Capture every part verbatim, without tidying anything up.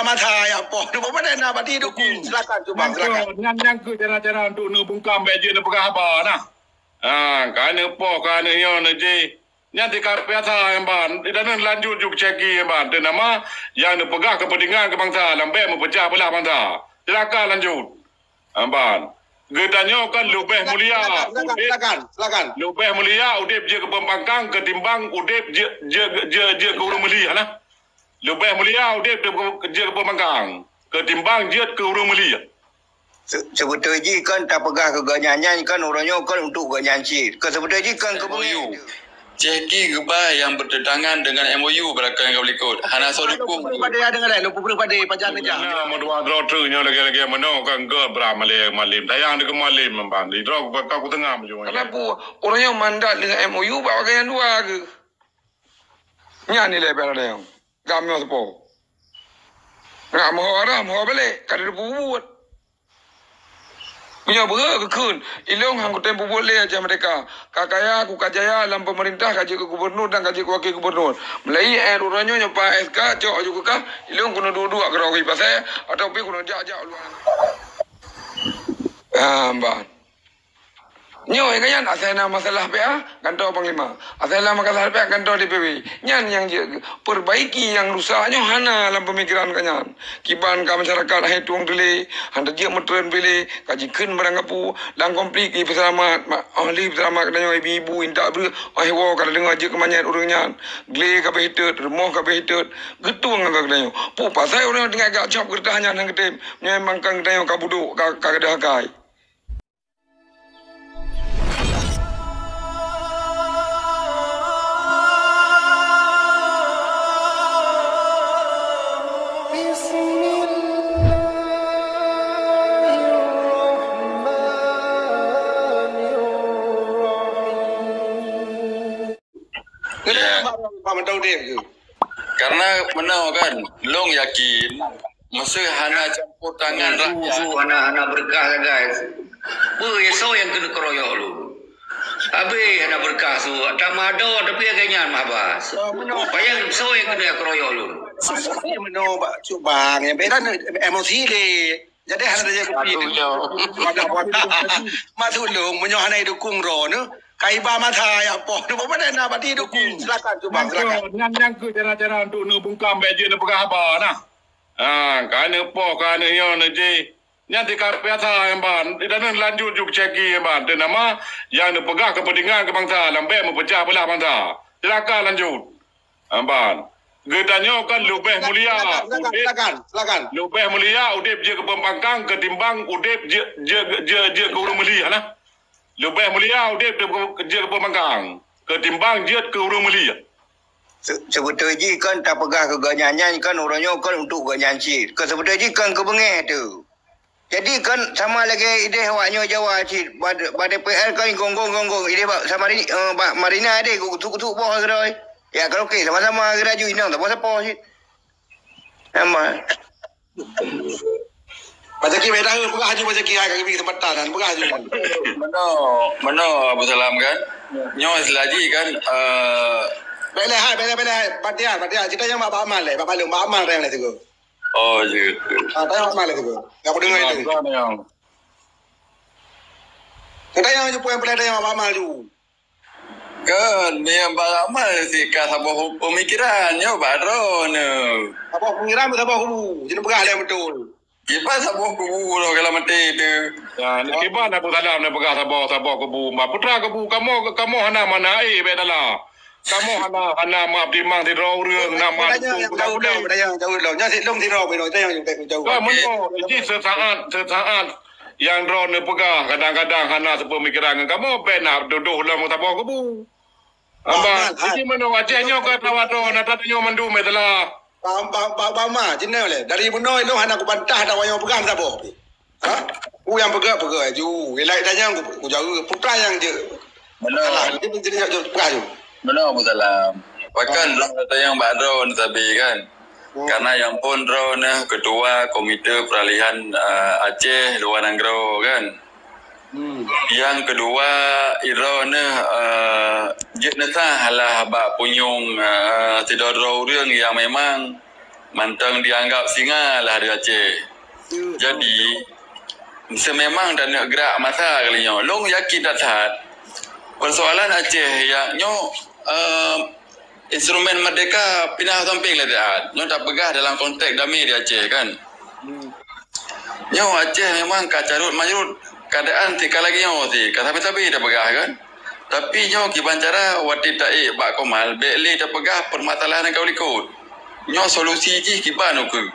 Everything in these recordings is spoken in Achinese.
Masa ya poh tu, apa dah nak bati dukung? Silakan, Cubang, silakan. Nyan, nyan keuh cara-cara untuk neubungkam, bèk jeuet neupeugah haba nah. Ha, ka neupoh, ka neunyoe, neuji. Nyan tika biasa, Emban. Di dalam lanjut juk ceki, Emban. Teunama nyang neupeugah keupeuntingan keu bansa, lambek meupeucah beulah bansa. Silakan lanjut. Emban. Geutanyoe kan leubeh mulia. Silakan, silakan, silakan, silakan. Leubeh mulia udeb jeuet keu pembangkang ketimbang udeb jeuet, jeuet, jeuet, jeuet keu ureueng meuli, nah. Leubeh mulia udeb jeuet keu pembangkang ketimbang jeuet keu ureueng meuli. Se-, sebeutôi jih kan tapeugah keu gobnyan nyan kan uroe nyoe kan untuk gobnyan cit. Kan sebeutôi jih kan keu beungèh. M O U. Ceh ki geuba nyang bertentangan dengan M O U beurangkat nyang ka likot. Hana soe dukung. Lôn peubeuet padé, deungon lôn peubeuet padé, pajan neujak. Nah, meudua droe treuk nyoe lagèe-lagèe meunoe kan gèt bra malèe malim. Tayang deungon malim memban. Di droe ka kuteungoh meujeuet. Kenapa orang yang mandat dengan M O U bak bagian dua ke? Nyan nilai piala dayang. Gam nyoe seupôt. Nak meuho arah, meuho balek, ka dipeubuet. Meunyoe beuhe geukheun, ilong han kutem peubuet lé Aceh Merdeka. Ka kaya, ku ka jaya lam pemerintah, ka jeuet keu gubernur dan ka jeuet keu wakil gubernur. Meulayi eh uroe nyoe nyoe pa S K, cok aju keu kah, ilong keuneuk duek-duek keudroe pasai, atau pi keuneuk jak-jak luwa. Ah, ban. Nyoe ka nyan asai na masalah P A, kantor panglima. Asai na masalah P A, kantor D P W. Nyan nyang jeuet perbaiki, nyang rusak nyoe hana lam pemikiran ka nyan. Kiban ka masyarakat hai tueng teulee, han tajeuet meutreun pilee, ka jikheun barang kapu, lam konflik i peuseulamat, ma-, ahli peuseulamat geutanyoe ibu-ibu intat breueh, oh woe ka tadeungoe jeuet keumanyet ureueng nyan. Glé ka beh hitot, rumoh ka beh hitot, geutueng ngon geutanyoe. Peue pasai ureueng tinggai gak cop geureutah nyan han geutem, nyoe memang kan geutanyoe ka budok, ka, ka gadôh akai. Karena meunoe kan, lôn yakin, meusé hana campur tangan rakyat. Su, su, hana, hana berkah sagai. Peue ya soe nyang keuneuk keroyok lôn? Habéh hana berkah su, tamah do, tapi lagèe nyan mah bah. Bayang soe nyang keuneuk keroyok lôn. Meunoe bak Cubang, nyang beda emosi lé. Jadi hana tajak kupi. Wadah, wadah. Mak tulông, meunyoe hana idukung droeneuh, ka iba masa ya poh. Nyoe padahai na bati dukung. Silakan, Cubang, silakan. Nyan, nyan keuh cara-cara untuk neubungkam, bèk jeuet neupeugah haba nah. Ha, ka neupoh, ka neunyoe, neuji. Nyan tika biasa, Emban. Di dalam lanjut juk ceki, Emban. Teunama nyang neupeugah keupeuntingan keu bansa, lambek meupeucah beulah bansa. Silakan lanjut. Emban. Geutanyoe kan leubeh mulia. Silakan, silakan, udeb, silakan, silakan. Leubeh mulia udeb jeuet keu pembangkang ketimbang udeb jeuet, jeuet, jeuet, jeuet keu ureueng meuli, nah. Leubeh mulia udeb jeuet keu, jeuet keu pembangkang ketimbang jeuet keu ureueng meuli. Se-, sebeutôi jih kan tapeugah keu gobnyan nyan kan uroe nyoe kan untuk gobnyan cit. Kan sebeutôi jih kan keu beungèh teuh. Jadi kan sama lagèe idéh awak nyoe Jawa cit, bak, bak D P R kan gonggong-gonggong, idéh bak Samari-, eh, bak Marina idéh geutuk-geutuk boh keudroe. Ya, kalau oke, sama-sama geuraju inong sapo-sapo cit. Sama. Pak Zaki, baik dah, peugah aju Pak Zaki, hai, kami kesempatan, peugah aju. Meunoe, meunoe Abu Salam kan? Nyoe istilah jih kan, eh, Baiklah, hai, baiklah, baiklah, hai. Bak Tian, bak Tian. Cerita nyang bak, bak Amal, eh, bak Balong, bak Amal, eh, situ. Oh, ya. Ah, tanya Amal itu. Enggak mau dengar itu. Tuan yang Kita yang jumpa yang pernah tanya Amal tu. Kan, yang bak Amal sih ka saboh pemikiran, nyoe bak droeneuh. Saboh pemikiran, saboh kubu. Jadi pegang yang betul. Kiban saboh kubu loh kalau mati tu. Ya, kiban Abu Salam ni pegang saboh, saboh kubu. Mak putra kubu, kamu, kamu hana mana, eh, baik dah lah. Kamoe hana, hana meutimang sidroe ureueng, nak mat. Tanya nyang jauh dong, tanya nyang jauh dong. Nyan sit lom sidroe, bino, tanya nyang jauh. Ka meunoe, ji sesaat, sesaat nyang droeneuh peugah, kadang-kadang hana seupeumikiran ngon kamoe, bèk nak tudoh lom saboh kubu. Abang, ji meunoe, Aceh nyoe ka tawa droe, na tanyoe mandum, eh, telah. Bang, bang, bang, bang, ma, jinoe lé. Dari meunoe, ilong hana kubantah, tawa nyang peugah, saboh. Ha? Ku nyang peugah-peugah aju. Ilai tanyong ku, ku jaweueb. Peue nyang jeuet? Meunoe. Alah, nanti menjadi jaweueb peugah aju. Meunoe Abu Salam. Pakon droeneuh tanyong bak droeneuh sabe kan? Hmm. Karena nyang phôn droeneuh ketua Komite Peralihan, eh, Aceh Luar Nanggroe kan? Hmm. Nyang kedua, droeneuh, eh, jeuet neusah lah bak punyueng, eh, sidroe-droe ureueng nyang memang Mantong dianggap singa lah di Aceh. Jadi, seumemang taneuk grak masa kali nyoe, lôn yakin that-that persoalan Aceh yak nyoe, eh, instrumen merdeka pinah sampéng lé that. Nyoe tapeugah dalam konteks damé di Aceh kan. Nyoe Aceh memang ka carôt mayôt, keadaan sika lagée nyoe sih, ka sabe-sabe tapeugah kan. Tapi nyoe kiban cara watée taék bak Komal, bék lé tapeugah permasalahan nyang ka u likot. Nyoe solusi jih kiban ukeue.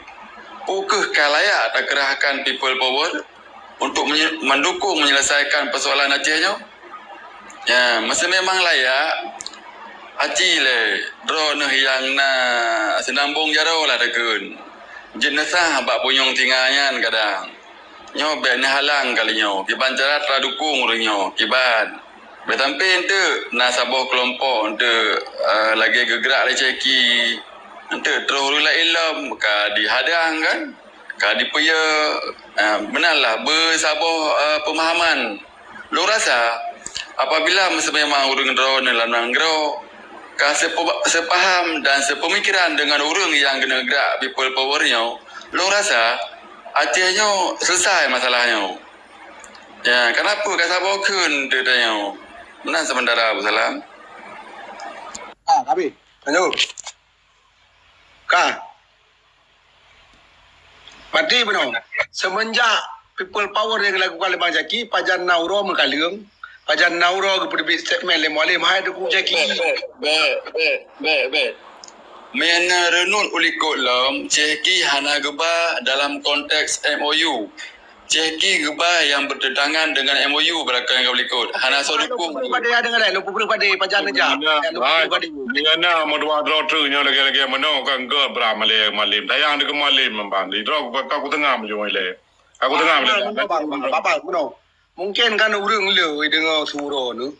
Peu kheueh ka layak takeurahkan people power untuk menye-, mendukung menyelesaikan persoalan Aceh nyoe? Ya, meusé memang layak, aci lé droeneuh nyang na seunambong jaroe lah takheun. Jeuet neusah bak punyueng singa nyan kadang. Nyoe bék neuhalang kali nyoe, kiban cara tadukong ureuëng nyoe, kiban. Bék sampé eunteuk na saboh keulompok eunteuk, eh, lagée geugrak lé Ceki, eunteuk troh ureuëng laén lom ka dihadang kan, ka dipeuyeuek, eh, meunan lah beusaboh, eh, peumahaman. Lôn rasa, apabila meuseumang ureuëng droeneuh lam nanggroe ka seupeu-, seupaham dan seupeumikiran deungon ureuëng nyang keuneuk grak people power nyoe, lôn rasa Aceh nyoe selesai masalah nyoe. Ya, kenapa ka saboh kheun teutanyoe? Meunan sementara, Abu Salam. Ah, habis. Lanjut. Ka. Pati bunoe. Semenjak people power nyang dilakukan lé Bang Zaki, pajan na uroe meukaleueng, pajan na uroe geupeuteubiet statement lé Mualem, hai Teungku Zaki. Bék, bék, bék, bék, bék. Meunyoe na reunut u likot lom, Zaki hana geuba dalam konteks M O U. Ceh ki geuba nyang beuteuntangan deungon M O U beulakang nyang ka likot. Hana soe dukung. Lôn peubeuet padé, deungon lé, lôn peubeuet padé, pajan neujak. Lôn peubeuet padé. Nyan na meudua droe treuk nyoe lagèe-lagèe meunoe ka geubra malèe Mualem. Tayang deungon Mualem ban. Di droe ka kuteungoh meujeuet lé. Ka kuteungoh lé. Bang, bang, bang, bang, meunoe. Mungken kan ureueng le deungoe su uroe nyoe.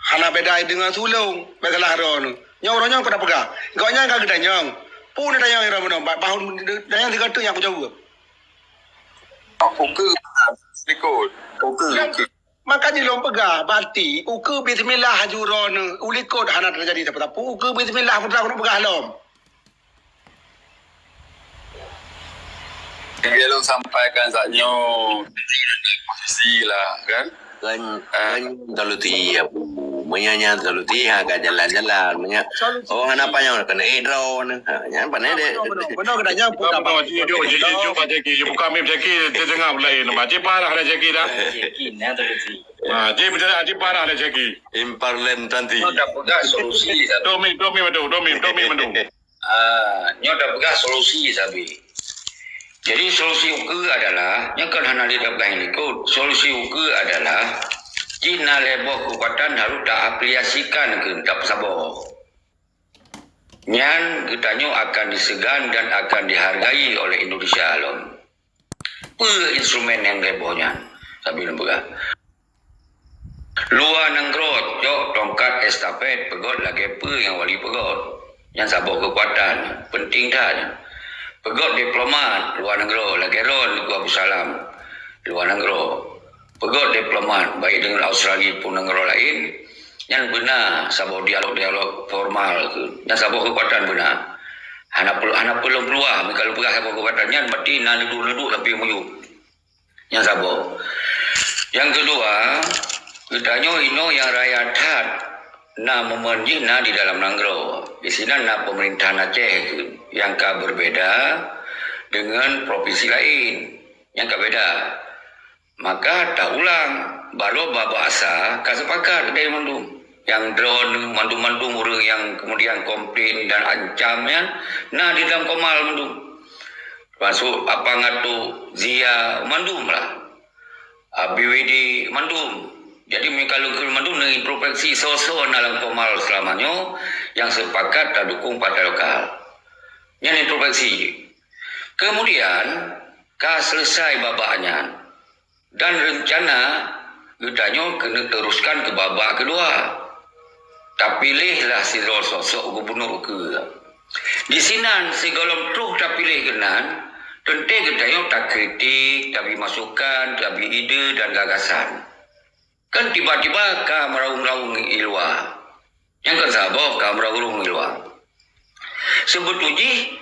Hana beda deungoe su lôn, bèk salah droe nyoe. Nyoe uroe nyoe peue tapeugah. Gobnyan ka geutanyong. Peue neutanyong uroe meunoe, bah, bah neutanyong sigoe teuk nyang kujaweueb. Ukeue likot. Ukeue, ukeue. Maka jih lôn peugah, berarti ukeue bismillah aju droeneuh, u likot hana teujadi sapeue-sapeue. Ukeue bismillah putra keuneuk peugah lom. Lagèe lôn sampaikan saat nyoe, posisi lah, kan? Kan, ah. Kan solusi, Abu. Meunyo nyan solusi, ha, ka jalan-jalan. Meunyo, oh, hana panyang, keuneuk ék droeneuh. Ha, nyan pandai deh. Benar, benar, benar, benar, benar. Bukan mim caki, bukan mim caki, dia dengar pula ini. Cik parah dah caki dah. Caki, nah, solusi. Ha, cik betul, cik parah dah caki. Imparlen tanti. Nyoe tapeugah solusi sabe. Domi, domi madu, domi, domi madu. Ah, nyoe tapeugah solusi sabe. Jadi solusi ukeue adalah, nyoe kan hana lé tapeugah nyang likot. Solusi ukeue adalah, jih na lhèe boh keukuatan harôh taafiliasikan keu tapeusaboh. Nyan geutanyoe akan diseugan dan akan dihargai oleh Indonesia lom. Peue instrumen nyang lhèe boh nyan? Sabe lôn peugah. Luwa nanggroe cok tongkat estafet peugot lagèe peue nyang Wali peugot. Nyan saboh keukuatan, penting that nyan. Peugot diplomat luwa nanggroe lagèe droen Teungku Abu Salam luwa nanggroe. Peugot diplomat baik deungon Australia pun nanggroe laén, nyan beuna saboh dialog-dialog formal keu. Nyan saboh keukuatan beuna. Hana peul-, hana peulom peuluah, meukalu peugah saboh keukuatan nyan, berarti na neuduek-neuduek tapi muyueb. Nyang saboh. Nyang keudua, geutanyoe inoe nyang raya that na momen jih na di dalam nanggroe. Di sinan na pemerintahan Aceh nyang ka berbeda dengan provinsi lain. Nyang ka beda. Maka taulang, baroe babah asa ka sepakat dari mandum. Nyang droeneuh mandum-mandum ureueng nyang kemudian komplain dan ancam nyan na di dalam Komal mandum. Termasuk Apa Ngato, Zia, mandum lah. A B W D, mandum. Jadi, meukalu keu mandum neuintrospeksi soe-soe na lam Komal selama nyoe nyang sepakat tadukung partai lokal. Nyan introspeksi. Kemudian, ka selesai babak nyan. Dan reuncana geutanyoe keuneuk teruskan keu babak keudua. Tapiléh lah sidroe sosok gubunur ukeue. Di sinan sigohlom troh tapiléh keunan, teuntée geutanyoe takritik, tabri masukan, tabri ide dan gagasan. Kan tiba-tiba ka meuraung-raung i luwa. Nyang keu saboh ka meuraung-raung i luwa. Seubeutôi jih,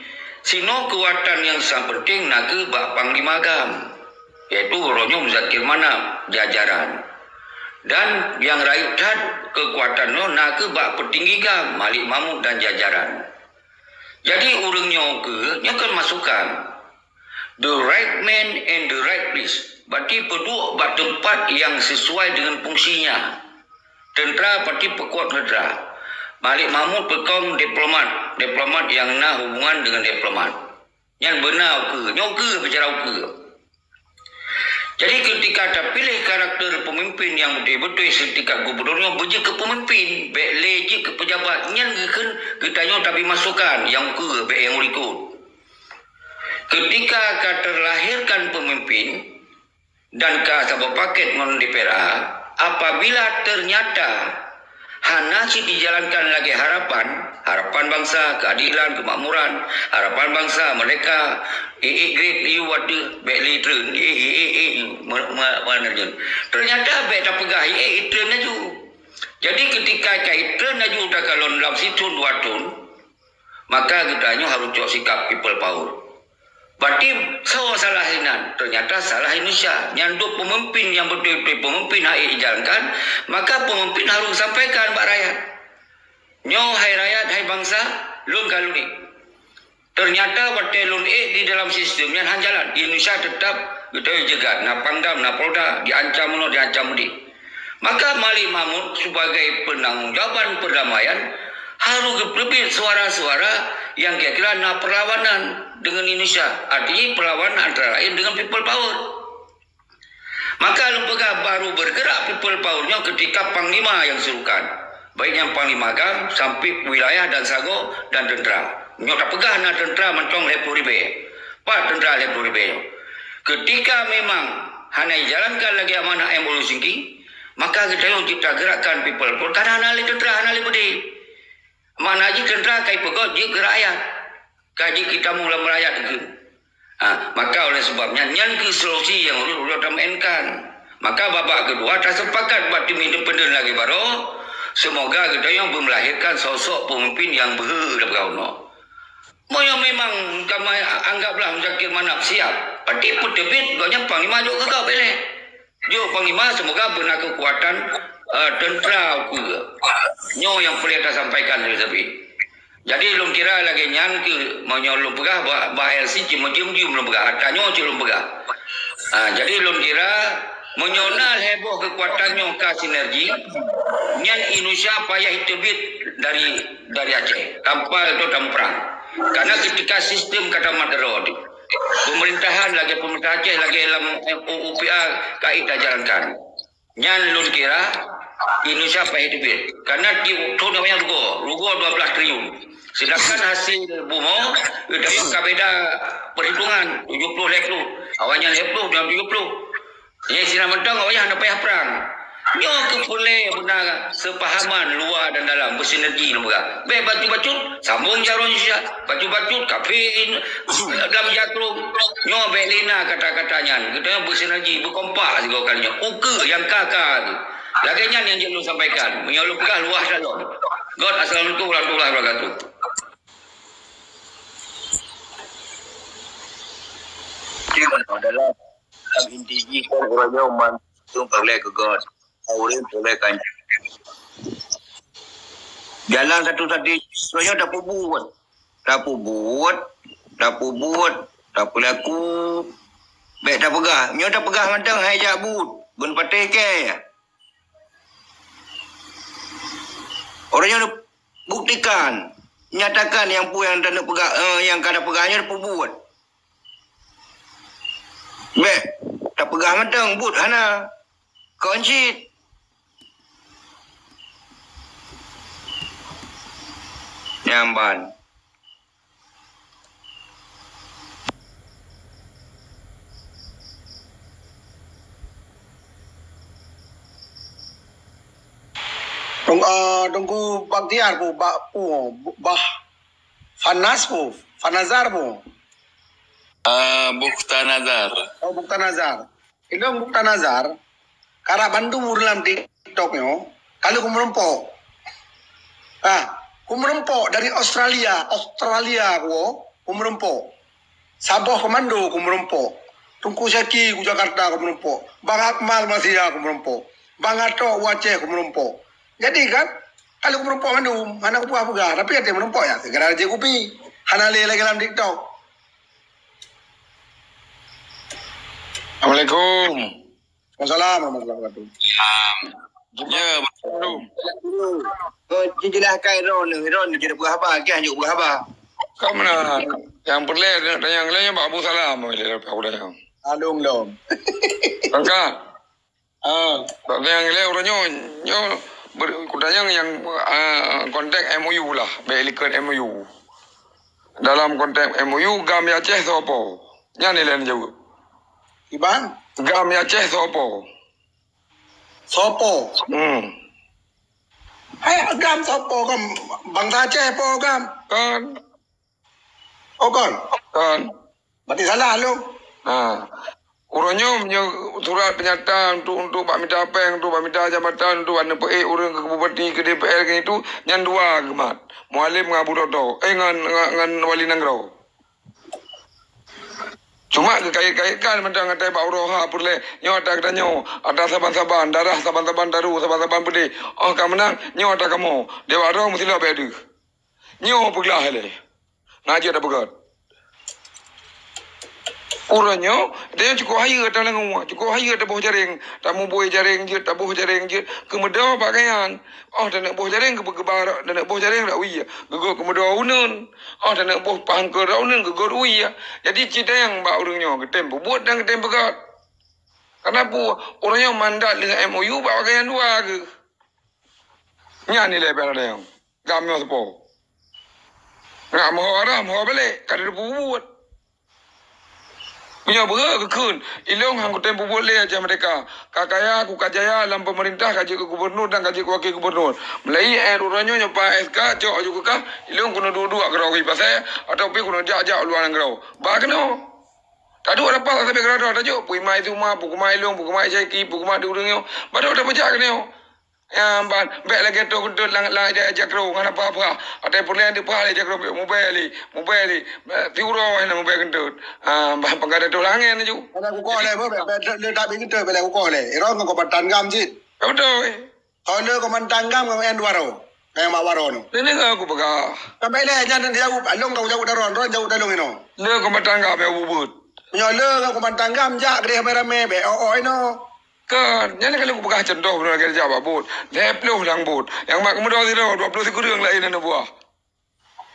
Sinoe keuwatan nyang sang peunteng na kheueh bak Panglima GAM, yaitu uroe nyoe Muzakir Manaf, jajaran. Dan nyang rayeuk that keukuatan nyoe na kheueh bak peutinggi GAM, Malik Mahmud dan jajaran. Jadi ureuëng nyoe kheueh, nyoe kan masukan. The right man and the right place. Berarti peuduek bak teumpat nyang sesuai dengan fungsinya. Teuntra berarti peukuat teuntra. Malik Mahmud peukong diplomat, diplomat nyang na hubungan dengan diplomat. Nyan beuna ukeue, nyoe ukeue bicara ukeue. Jadi ketika tapiléh karakter pemimpin nyang beutôi-beutôi seutingkat gubernur nyoe beujeuet keu pemimpin, bék lé jeuet keu pejabat, nyan geukheun geutanyoe tabi masukan nyang ukeue bék nyang likot. Ketika ka terlahirkan pemimpin dan ka saboh paket ngon D P R A, apabila ternyata hana cit dijalankan lagée harapan, harapan bansa, keadilan, kemakmuran, harapan bansa, merdeka, ié-ié grade ié wadoh bék lé treun, ié-ié, ié-ié, me-, me-, meunarjeun. Ternyata bék tapeugah ié-ié treun laju. Jadi ketika ka treun laju takalon dalam sithon dua thon, maka geutanyoe harôh cok sikap people power. Berarti soe salah inan? Ternyata salah Indonesia. Nyan dok pemimpin nyang beutôi-beutôi pemimpin hak ijalankan, maka pemimpin harôh sampaikan bak rakyat. Nyoe hai rakyat, hai bansa, lôn ka lôn ék. Ternyata watée lôn ék di dalam sistem nyan han jalan. Indonesia tetap geutanyoe jeugat, na Pangdam, na Polda, diancam meunoe, diancam meudéh. Maka Malik Mahmud sebagai penanggung jawaban perdamaian harôh geuteubiet suara-suara nyang kira-kira na perlawanan dengan Indonesia. Artinya perlawanan antara lain dengan people power. Maka lôn peugah baru bergerak people power nyoe ketika panglima nyang surukan. Baik nyang panglima GAM sampai wilayah dan sagoe dan tentera. Nyoe tapeugah na tentera mantong lhée ploh ribée. Pat tentera lhée ploh ribée nyoe? Ketika memang hana dijalankan lagée amanah M O U Helsinki, maka geutanyoe cit tagerakkan people power, karena hana lé tentera, hana lé beudé. Makna jih tentera ka ipeugét jeuet keu rakyat, ka jeuet keu tamu lam rakyat keu. Ha, maka oleh sebab nyan, nyan keuh solusi nyang ulôn, ulôn tameuinkan. Maka babak keudua tasepakat bak tim independen lagée baroe, seumoga geutanyoe beumeulahirkan sosok peumimpin nyang beuhe lam gaunok. Meunyoe memang kamoe anggaplah Muzakir Manaf siap, berarti peuteubiet gobnyan panglima jok keu gob ilée. Jok panglima, seumoga beuna keukuatan, eh, tentera ukeue. Nyoe nyang peureulée tasampaikan lé sabe. Jadi lôn kira lagée nyan keuh meunyoe lôn peugah bah, bah L C cit meujeuem-jeuem lôn peugah, ata nyoe cit lôn peugah. Ah, jadi lôn kira meunyoe na lhée boh keukuatan nyoe ka sinergi, nyan Indonesia payah iteubiet dari, dari Aceh tanpa itu tamuprang. Karena ketika sistem ka tamat droe, pemerintahan lagée pemerintah Aceh lagée lam U U P A ka itajalankan. Nyan lôn kira Indonesia payah teubiet. Karena tiep thon awaknyan rugoe, rugoe dua belas triliun. Sedangkan hasil bumoe, geutanyoe ka beda perhitungan, tujuh puluh lhée ploh. Awaknyan lhée ploh dan tujuh puluh. Nyang sinan mantong awaknyan hana payah prang. Nyoe keuh peureulée beuna seupahaman luwa dan dalam beusinergi lôn peugah. Bék bacut-bacut, sambong jaroe Indonesia. Bacut-bacut, kafé in-, lam jakrong. Nyoe bék lé na kata-kata nyan. Geutanyoe beusinergi, beukompak sigoe kali nyoe. Ukeue nyang ka-ka tu. Lagée nyan nyang jeuet lôn sampaikan. Meunyoe lôn peugah luwah that lom. Göt, assalamualaikum warahmatullahi wabarakatuh. Adalah dalam inti jih kan ureuëng nyoe man tu peureulée keu göt. Ureuëng peureulée kan. Jalan satu-satu, ureuëng nyoe tapeubuet. Tapeubuet, tapeubuet, tapeulaku. Bék tapeugah. Nyoe tapeugah mantong hai jak buet. Beuneupateh kée. Ureuëng nyoe buktikan, nyatakan nyang peue nyang taneuk peugah, eh, nyang ka tapeugah nyoe tapeubuet. Bék tapeugah mantong buet hana. Kon cit. Nyan ban. Tung-, ah, Teungku Bakhtiar pu, ba-, pu, Bah Fanas pu, Fanazar pu. Ah, Bukhtanazar. Oh, Bukhtanazar. Ilong Bukhtanazar, karap bandum ureuëng lam TikTok nyoe, ka lheueh kumeurumpok. Ah, kumeurumpok dari Australia, Australia kuwoe, ku meurumpok. Saboh Komando ku meurumpok. Teungku Syaki ku Jakarta ku meurumpok. Bang Akmal Masia ku meurumpok. Bang Atok u Aceh ku meurumpok. Jadi kan, kalau ku meurumpok mandum, hana kupeugah-peugah, tapi até meurumpok ya, segera jeuet kupi. Hana lé lagèe lam TikTok. Assalamualaikum. Waalaikumsalam warahmatullahi wabarakatuh. Ya, betul. Oh, jeulaih kai Ron, Ron jadi peugah haba, kiah juk peugah haba. Ka meunan, nyang peureulèe, nyang laén bak Abu Salam, Abu Dayang. Along lom. Bangka. Ah. Bak nyang laén ureueng nyoe, nyoe ber-, kutanyong nyang, ah, konteks M O U lah, bèk likot M O U. Dalam konteks M O U, GAM di Aceh soe po? Nyan ilèe jaweueb. Iban? GAM di Aceh soe po? Sopo? Hmm. Hai, GAM sopo GAM? Bangsa Aceh po GAM? Kan. Oh, kon? Kan. Berarti salah lom. Ha. Ureueng nyoe meunyoe surat peunyata untuk, untuk bak mita pèng, untuk bak mita jabatan, untuk bak neupeuék ureueng keu bupati, keu D P R, keu itu, nyan dua geumat. Mualem ngon Abu Toto, eh, ngon, ngon, ngon wali nanggroe. Cuma geukait-kaitkan mantong ngon tai bak uroe ha peureulèe. Nyoe ata geutanyoe, ata saban-saban, darah saban-saban taru, saban-saban peudeh. Oh ka meunang, nyoe ata kamoe. Dewa roh meusilap bèk deuh. Nyoe peuglah lé. Na jeuet tapeugöt. Uroe nyoe, tanyoe cukôp hayeue talangue, cukôp hayeue taboh jaréng, tamubôi jaréng jeuet, taboh jaréng jeuet, keumeudo bak gobnyan. Oh, taneuk boh jaréng geuba-, geuba, taneuk boh jaréng rot wie, geugöt keumeudo uneun. Oh, taneuk boh pangkeu rot uneun, geugöt wie. Jadi, ci tayang bak ureueng nyoe, geutem peubuet dan geutem peugöt. Kareuna peue? Ureueng nyoe mandat lé M O U bak gobnyan dua geuh. Nyan ilèe bela tayang. GAM nyoe soe po? Ngat meuho arah, meuho balek, ka teupeue buet. Meunyoe beuhe geukheun, ilong han kutem peubuet lé Aceh Merdeka. Ka kaya, ku ka jaya lam peumeurintah, ka jeuet keu gubunur dan ka jeuet keu wakil gubunur. Meulayeue uroe nyoe nyoe pa S K, cok aju keu kah, ilong keuneuk duek-duek keudroe geuh pasai, atawa pih keuneuk jak-jak u luwa nanggroe. Ba keunoe. Taduek rapat sabe keudroe-droe tajok, pue mai Suma, pue mai ilong, pue mai Syaki, pue mai di ureueng nyoe. Ba droe tapeujak keunoe. Nyan ban, bèk lagèe toh keuntôt lam, lam ija jakro, ngon apa-apa. Atai peureulèe dipeuhah lé jakro, mubèe lé, mubèe lé. Ti uroe hana mubèe keuntôt. Ah, ban peugah toh langèt laju. Hana kukoh lé, bèk, bèk, bèk, le tak bi keuntôt, bèk le kukoh lé. Irong ngon kombatan GAM cit. Ya, beutôi. Kau le kombatan GAM ngon N dua roh. Ngon mak waro nyoe. Ni, ni, aku peugah. Sampai lé, jangan jaweueb, along kau jaweueb daron, ron jaweueb dalong inoe. Le kombatan GAM ya bubut. Nyoe le ngon kombatan GAM jak keudeh ramè-ramè, bèk, oh, oh, inoe. Kan, nyan ka lheueh kupeugah cuntoh beuna lagèe jak bak bot. Lhèe ploh lam bot. Nyang mat keumeudoe sidroe, dua ploh sikureueng laén na buah.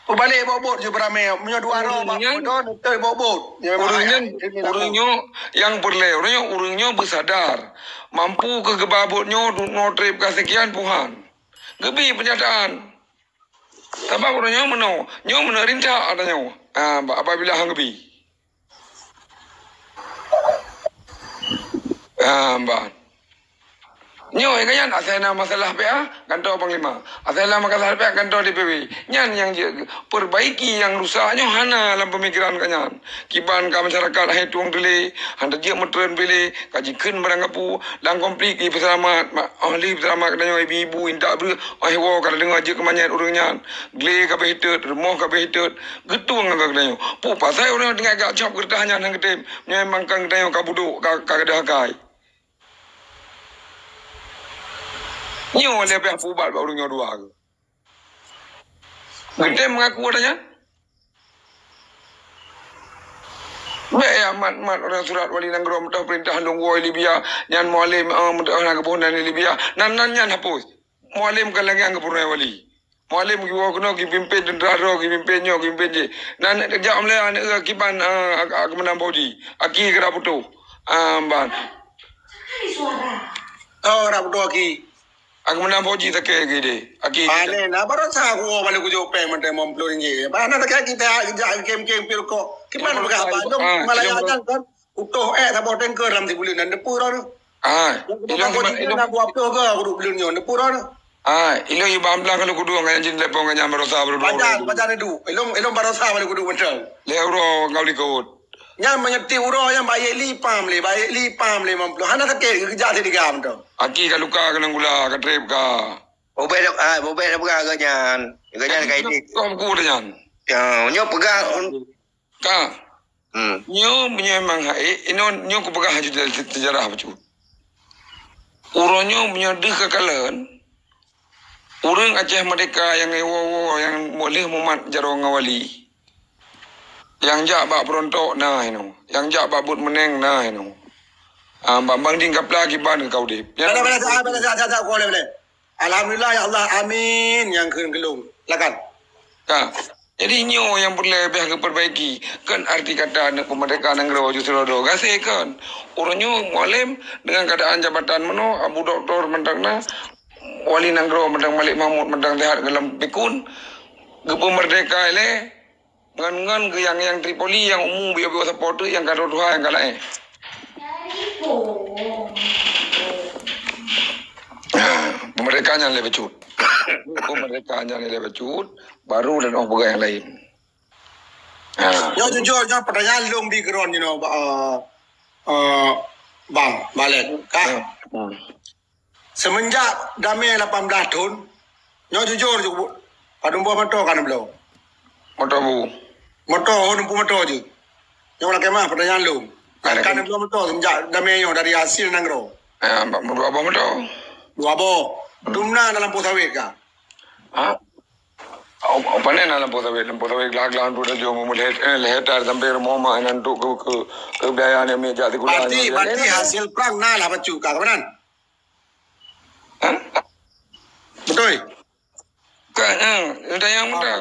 Peubalek bak bot ju beuramè. Meunyoe dua droe bak bot, neutôi bak bot. Nyoe memang ureueng nyan, ureueng nyoe nyang peureulèe, ureueng nyoe, ureueng nyoe beusadar. Mampu keu geuba bot nyoe, du-, noe trép ka sekian puhan. Geubi peunyataan. Sabab ureueng nyoe meunoe, nyoe meunoe rintak ata nyoe. Ah, ba-, apabila han geubi. Ah, ban. Nyoe, eh, nyan asai na masalah P A, kantor panglima. Asai na masalah P A, kantor D P W. Nyan nyang jeuet perbaiki nyang rusak nyoe hana lam pemikiran geuh nyan. Kiban ka masyarakat hai tueng teulee, han tajeuet meutreun piléh, ka jikheun barang kapeue, lam konflik i peuseulamat, ma-, ahli peuseulamat geutanyoe ibu-ibu intat breueh, oh woe ka tadeungoe jeuet keumanyét ureueng nyan. Glé ka beuh hitot, rumoh ka beuh hitot, geutueng ngon geutanyoe. Peue pasai ureueng tinggai gak cop geureutah nyan han geutem, nyoe mangkang geutanyoe ka budok, ka, ka gadôh akai. Nyoe lé pih pubat bak ureueng nyoe dua geuh. Geutem mengaku ata nyan. Bèk ya mat-mat ureueng surat wali nanggroe meutoh peurintah lôn woe Libya, nyan Mualem, eh, meutoh na geuboh nan di Libya. Nan, nan nyan hapus. Mualem ka lagèe nyang geupurunoe wali. Mualem geuwoe keunoe geupimpén teuntara droe, geupimpén nyoe, geupimpén jih. Nan jak mulai aneuk kiban, eh, ak-, ak-, keumandang Fauji. Aki keu Raputoh. Ah, ban. Oh, Raputoh aki. Aku meunang Fauji sakét geuh deh. Aki. Pane na baroesa kuwoe balik kujok péng mantong limong ploh ringgit. Pane sakét kita jak kem-kem pi rukok. Kiban peugah apa? Dong Malaya nyan kan. Utoh ék saboh tengker lam sibuleuen dan depu roh. Ah, ilong dua puluh ke aku dua puluh nyoe depu roh. Ah, ilong iban blang kalau kudu ngan jin lepong ngan baroesa baru dua. Pajan, pajan itu. Ilong, ilong baroesa balik kudu mantong. Lé uroe kau likot. Nyan meunyoe tiep uroe nyan bayek lipam lé, bayek lipam lé limong ploh. Hana sakét geujak sitigam tu. Aki ka luka keunong gula, ka trép ka. Ubé dak, ah, ubé dak peugah geuh nyan. Geuh nyan ka idéh. Kau buku dah nyan. Ya, nyoe peugah un-, Ka. Hmm. Nyoe meunyoe memang hai, inoe nyoe kupeugah laju dari se-, sejarah bacut. Uroe nyoe meunyoe deuh ka kalon, ureueng Aceh Merdeka nyang woe-woe nyang lheueh mumat jaroe ngon wali. Nyang jak bak beurontok na inoe, nyang jak bak buet meuneng na inoe. Ah, bak Bang Ding Kapla kiban ka udeb. Nyan Bala, bala, saat, bala, saat, saat, saat, boleh, boleh. Alhamdulillah, ya Allah. Amin. Nyang kheun keu lôn. Silakan. Ka. Jadi nyoe nyang peureulée beh geupeurbaiki. Kon arti kata aneuk peumeurdeka nanggroe ju sirodo. Gaséh kon. Uroe nyoe Mualem deungon keuadaan jabatan meunoe, Abu Doktor mantong na, Wali Nanggroe mantong, Malik Mahmud mantong sehat dalam pikun. Geupeumeurdeka ilée ngon, ngon geu-, nyang, nyang Tripoli nyang umu biôh-biôh sapo teuk nyang ka tuha nyang ka laén. Ha, peumeurdeka nyan lé bacut. Peumeurdeka nyan lé bacut, baru dan oh peugah nyang laén. Ha. Nyoe jujur, nyoe pertanyaan lôn bi keu droeneuh, you know, ba-, eh, eh, Bang Malek. Ka? Hmm. Hmm. Semenjak damé lapan belas thon, nyoe jujur ju, padum boh moto ka neubloe? Moto bu? Moto, ho neupeu moto jih. Nyoe lakée mah pertanyaan lôn. Ada kan? Ka neubloe moto semenjak damé nyoe dari hasil nanggroe? Eh, dua boh moto. Dua boh. Hmm. Dum na dalam po sawét ka? Ha? Oh, oh, pane na lampôh sawét, lampôh sawét glah-glah tu dah jom, eh, leh hektar sampai rumoh mak nan tu ke, ke, ke biaya ni mi jak sikula. Berarti, berarti hasil perang na lah bacut ka, ka meunan? Ha? Beutôi? Ka, ha, tayang muda.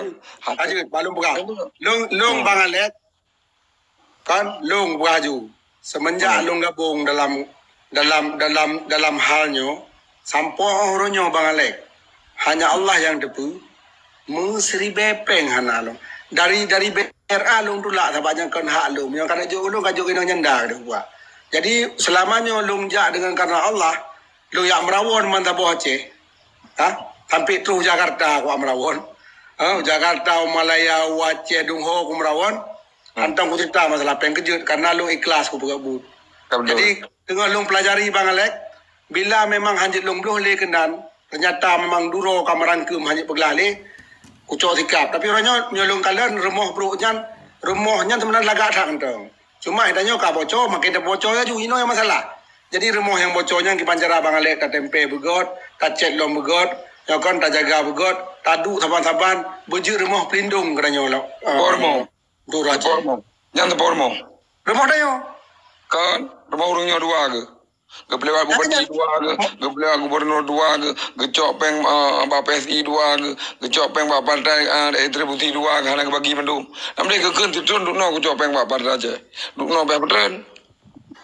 Aja, balum pegang. Lôn, lôn Bang Alek, kan, lôn beuaju. Semenjak lôn gabong dalam, dalam, dalam, dalam hal nyoe, sampoe uroe nyoe Bang Alek, hanya Allah nyang teupeu, meusiribée péng hana lôn. Dari, dari B R A lôn tulak sabab nyang kon hak lôn. Nyang kana jok ulôn ka jok inong nyanda deuh buah. Jadi, seulama nyoe lôn jak deungon karena Allah, lôn jak meurawon ban saboh Aceh. Ha? Sampai troh Jakarta kuat meurawon. Ha? Jakarta, Malaya, Aceh, Dungho ku meurawon. Hmm. Hantom kucerita masalah péng keujeuet, karena lôn ikhlas kupeugah buet. Betul. Jadi, teungoh lôn pelajari Bang Alek, bila memang hanjeuet lôn bloh lé keunan, ternyata memang duro ka meurangkeum hanjeuet peuglah lé, kucok sikap. Tapi uroe nyoe, nyoe lôn kalon rumoh brok nyan, rumoh nyan sebenarnya lagak that mantong. Cuma tanyoe ka bocor, makin tabocor laju, inoe nyang masalah. Jadi rumoh nyang bocor nyan kiban cara Bang Alek tatempé beugöt, tacet lom beugöt, nyoe kon tajaga beugöt, taduek saban-saban, beujeuet rumoh pelindung keu tanyoe lom. Teupeu rumoh. Dura Aceh. Teupeu rumoh. Nyan teupeu rumoh. Rumoh tanyoe. Kan, rumoh ureueng nyoe dua geuh. Geupeulewat bupati dua geuh, geupeulewat gubernur dua geuh, geucok péng, eh, bak P S I dua geuh, geucok péng bak partai, eh, distribusi dua geuh, hana geubagi mandum. Nam deh geukheun sithon duknoe geucok péng bak partai Aceh. Duknoe beh peutren.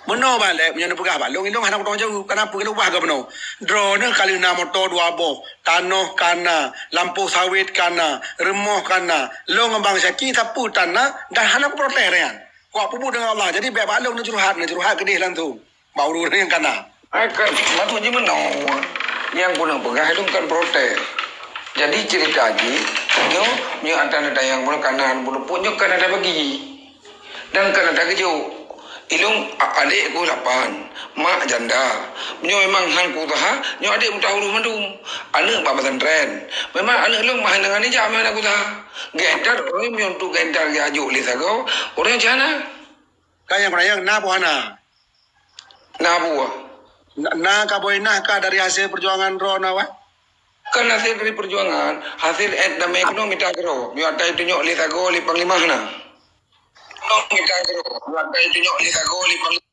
Meunoe balek, meunyoe neupeugah bak lôn, ilôn hana kutoh jaweueb. Kenapa keu ubah geuh meunoe? Droeneuh ka lheueh na moto dua boh, tanoh ka na, lampôh sawét ka na, rumoh ka na. Lôn ngon Bang Syaki sapeue tan na dan hana kuprotes nyan. Kuwak peubuet deungon Allah. Jadi, bèk bak lôn neujurhat, neujurhat keudeh langsung. Bak ureueng nyang kana. Hai kan, maksud jih meunoe. Nyang guna peugah lôn kan protes. Jadi, cerita jih, nyoe, nyoe antara dayang bunoe kanan, bunoe pun nyoe kan ada bagi. Dan kan ada geujok. Ilôn a-, adék ku lapan, mak janda. Nyoe memang han ku usaha, nyoe adék meutuah urus mandum. Aneuk bak pesantren. Memang aneuk lôn mah hana ngon ijak meuhana ku usaha. Geuenter, ureueng meunyoe untuk geuenter geujok lé sagoe, ureueng cit hana. Ka nyang peurayang na peue hana? Na peue? Na, na ka boh inah ka dari hasil perjuangan droe na, wah? Kan hasil dari perjuangan, hasil et damé keunoe mita keudroe. Nyoe ata itunyok lé sagoe lé panglima hana. Nyoe mita keudroe. Nyoe ata itunyok lé sagoe lé panglima